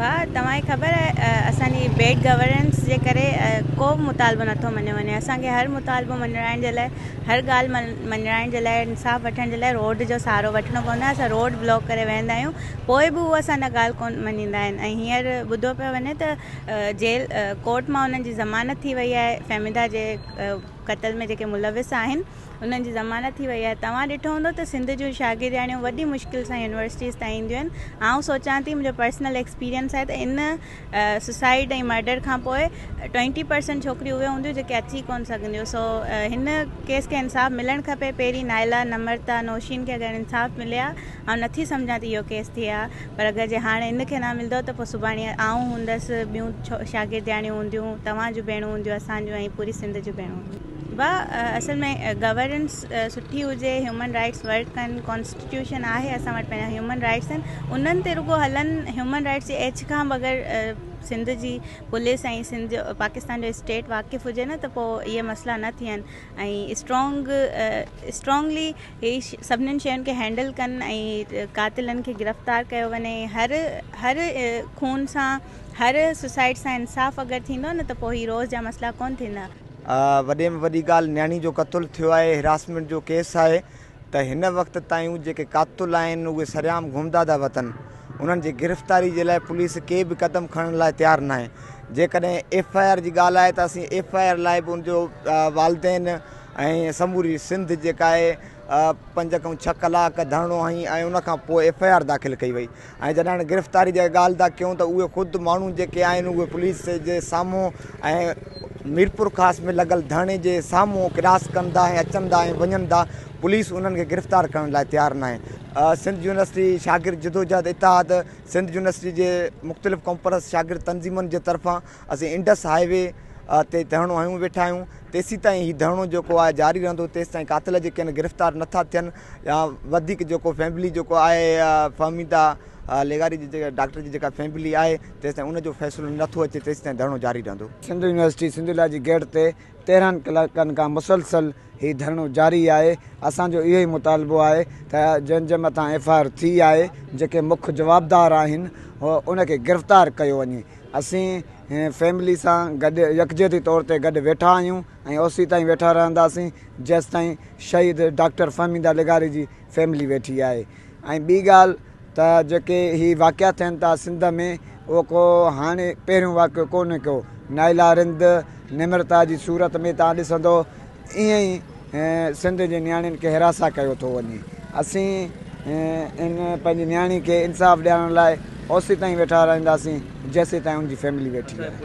ڀاء توهان کي خبر آهي اسان جي بيڊ گورننس جي ڪري ڪو به مطالبو نٿو مڃيو وڃي اسان کي هر مطالبو مڃرائڻ جي لاء هر ڳالهه مڃرائڻ جي لاء انصاف وٺڻ جي لاء روڊ جو سهارو وٺڻو پوندو آهي اسان روڊ بلاڪ ڪري ويهندا آهيون پوء به هو اسان جا ڳالهه ڪونه مڃيندا آهن ۽ هينئر ٻڌو پيو وڃي ته جيل ڪورٽ مان انهن جي ضمانت ٿي وئي آهي فهميده جي قتل ۾ جيڪي ملوث آهن انهن جي ضمانت ٿي وئي آهي. توهان ڏٺو هوندو ته سنڌ جون شاگردياڻيون وڏي مشڪل سان يونيورسٽيز تائين اينديون آهن. آئون سوچان ٿي منهنجو پرسنل ايڪسپيرينس آهي ته ان سوسائيڊ ۽ مرڊر کان پوء ٽوئنٽي پرسنٽ ڇوڪريون اهي هونديون جيڪي اچي ڪونه سگهنديون سو هن ڪيس کي انصاف ملڻ کپي پهرين نائلا نمرتا نوشين کي اگر انصاف ملي ها آئون نٿي سمجهان ته اهو ڪيس ٿئي ها پر اگر جي هاڻي ان کي نه ملندو ته پوء سڀاڻي آئون هوندس ٻيون شاگردياڻيون هونديون توهان جون ڀيڻون هونديون اسان جون ۽ پوري سنڌ جون ڀيڻون هونديون. با اصل ۾ گورننس سٺي هجي هيومن رائٽس ورڪ ڪن ڪانسٽيٽيوشن آهي اسان وٽ پنهنجا هيومن رائٽس آهن انهن تي رڳو هلن هيومن رائٽس جي ايڇ کان بغير سنڌ جي پوليس ۽ سنڌ جو پاڪستان جو اسٽيٽ واقف هجي نه ته پوء اهي مسئلا نه ٿين ۽ اسٽرانگ اسٽرانگلي هي سڀنين شين کي هينڊل ڪن ۽ قاتلن کي گرفتار ڪيو وڃي هر هر خون سان هر سوسائيڊ سان انصاف اگر ٿيندو نه ته پوء هي روز جا مسئلا ڪونه ٿيندا. وڏي ۾ وڏي ڳالهه نياڻي جو قتل ٿيو آهي هراسمينٽ جو ڪيس آهي ته هن وقت تائين جيڪي قاتل آهن اهي سرعام گهمندا ٿا وتن انهن جي گرفتاري جي لاء پوليس ڪي به قدم کڻڻ لاء تيار ناهي جيڪڏهن ايف I R جي ڳالهه آهي ته اسين ايف I R لاء به ان جو والدين ۽ سموري سنڌ جيڪا آهي پنج کان ڇهه ڪلاڪ ڌرڻو هنئي ۽ ان کان پوء ايف I R داخل ڪئي وئي ۽ جڏهن گرفتاري جي ڳالهه ٿا ڪيون ته اهي خود ماڻهو جيڪي آهن اهي پوليس جي سامهون ۽ ميرپورخاص ۾ لڳل ڌرڻي جي سامهون ڪراس ڪن ٿا ۽ اچن ٿا ۽ وڃن ٿا پوليس انهن کي گرفتار ڪرڻ لاء تيار ناهي. سنڌ يونيورسٽي شاگرد جدوجهد اتحاد سنڌ يونيورسٽي جي مختلف قومپرست شاگرد تنظيمن جي طرفان اسين انڊس هاء وي تي ڌرڻو هنيون ويٺا آهيون تيسيتائين هي ڌرڻو جيڪو آهي جاري رهندو تيستائين قاتل جيڪي آهن گرفتار نٿا ٿين يا وڌيڪ جيڪو فيملي جيڪو آهي فهميده لغاري جي جيڪا ڊاڪٽر جي جيڪا فيملي آهي تيستائين ان جو فيصلو نٿو اچي تيستائين ڌرڻو جاري رهندو. سنڌ يونيورسٽي سنڌولاجي گيٽ تي 13 ڪلاڪن کان مسلسل هي ڌرڻو جاري آهي اسان جو اهو ئي مطالبو آهي ته جن جي مٿان ايف I R ٿي آهي جيڪي مک جوابدار آهن ان کي گرفتار ڪيو وڃي اسين فيملي سان گڏ يڪجهتي طور تي گڏ ويٺا آهيون ۽ اوسيتائين ويٺا رهنداسين جيستائين شهيد ڊاڪٽر فهميده لغاري جي فيملي ويٺي آهي ۽ ٻي ڳالهه ته جيڪي هي واقعا ٿين ٿا سنڌ ۾ اهو ڪو هاڻي پهريون واقعو ڪونهي ڪو نائلا رند نمرتا جي صورت ۾ تان ڏسندو ائين ئي سنڌ جي نياڻين کي هراسان ڪيو ٿو وڃي اسين ان پنهنجي نياڻي کي انصاف ڏيارڻ لاء اوسيتائين ويٺا رهنداسين جيسيتائين ان جي فيملي ويٺي آهي.